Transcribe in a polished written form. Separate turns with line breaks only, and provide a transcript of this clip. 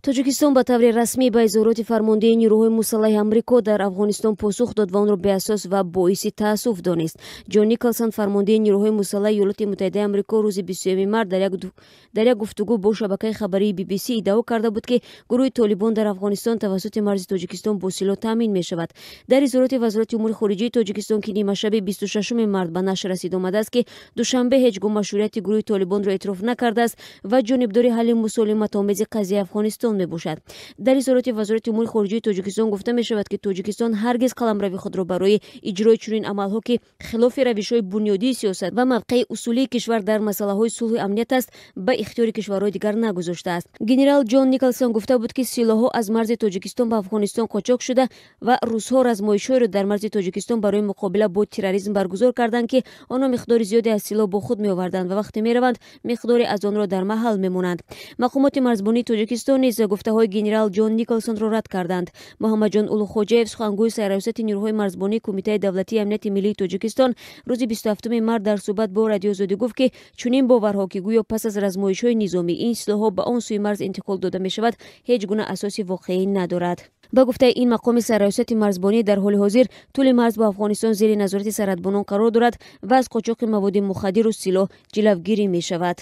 Тоҷикистон ба таври расмӣ ба изҳороти фармондеҳи нирӯҳои мусаллаҳи Амрико дар Афғонистон посух дод ва онро беасос ва боиси таассуф донист. Ҷон Николсон, фармондеҳи нирӯҳои мусаллаҳи Иёлоти Муттаҳидаи Амрико, рӯзи 20 март дар як гуфтугӯ бо шабакаи хабарии BBC иддао карда буд, ки гурӯҳи Толибон дар Афғонистон тавассути марзи Тоҷикистон бо силоҳ таъмин мешавад. Дар изҳороти Вазорати умури хориҷии Тоҷикистон, ки нимашаби 26 март ба нашр расид, омадааст, ки Душанбе ҳеҷ гуна машруияти гурӯҳи Толибонро эътироф накардааст ва ҷонибдори ҳалли мусолиматомези қазияи Афғонистон мебошад. Дар изҳороти Вазорати умури хориҷии Тоҷикистон гуфта мешавад, ки Тоҷикистон ҳаргиз қаламрави худро барои иҷрои чунин амалҳо, ки хилофи равишҳои бунёдии сиёсат ва мавқеи усулии кишвар дар масъалаҳои сулҳу амният аст, ба ихтиёри кишварҳои дигар нагузоштааст. Генерал Ҷон Николсон гуфта буд, ки силоҳҳо аз марзи Тоҷикистон ба Афғонистон қочоқ шуда ва русҳо размоишҳоеро дар марзи Тоҷикистон барои муқобила бо терроризм баргузор карданд, ки онҳо миқдори зиёде аз силоҳ бо худ меоварданд ва вақте мераванд, миқдоре аз онро дар маҳал мемонанд. Мақомоти марзбонии Тоҷикистон низ гуфтаҳои генерал Ҷон Николсонро рад карданд. Муҳаммадҷон Улуғхоҷаев, сухангӯи сарраёсати нирӯҳои марзбонии Кумитаи давлатии амнияти миллии Тоҷикистон, рӯзи 27 март дар суҳбат бо Радиои Озодӣ гуфт, ки чунин боварҳо, ки гӯё пас аз размоишҳои низомӣ ин силоҳҳо ба он сӯи марз интиқол дода мешавад, ҳеҷ гуна асоси воқеӣ надорад. Ба гуфтаи ин мақоми сарраёсати марзбонӣ, дар ҳоли ҳозир тӯли марз бо Афғонистон зери назорати сарҳадбонон қарор дорад ва аз қочоқи маводи мухаддиру силоҳ ҷилавгирӣ мешавад.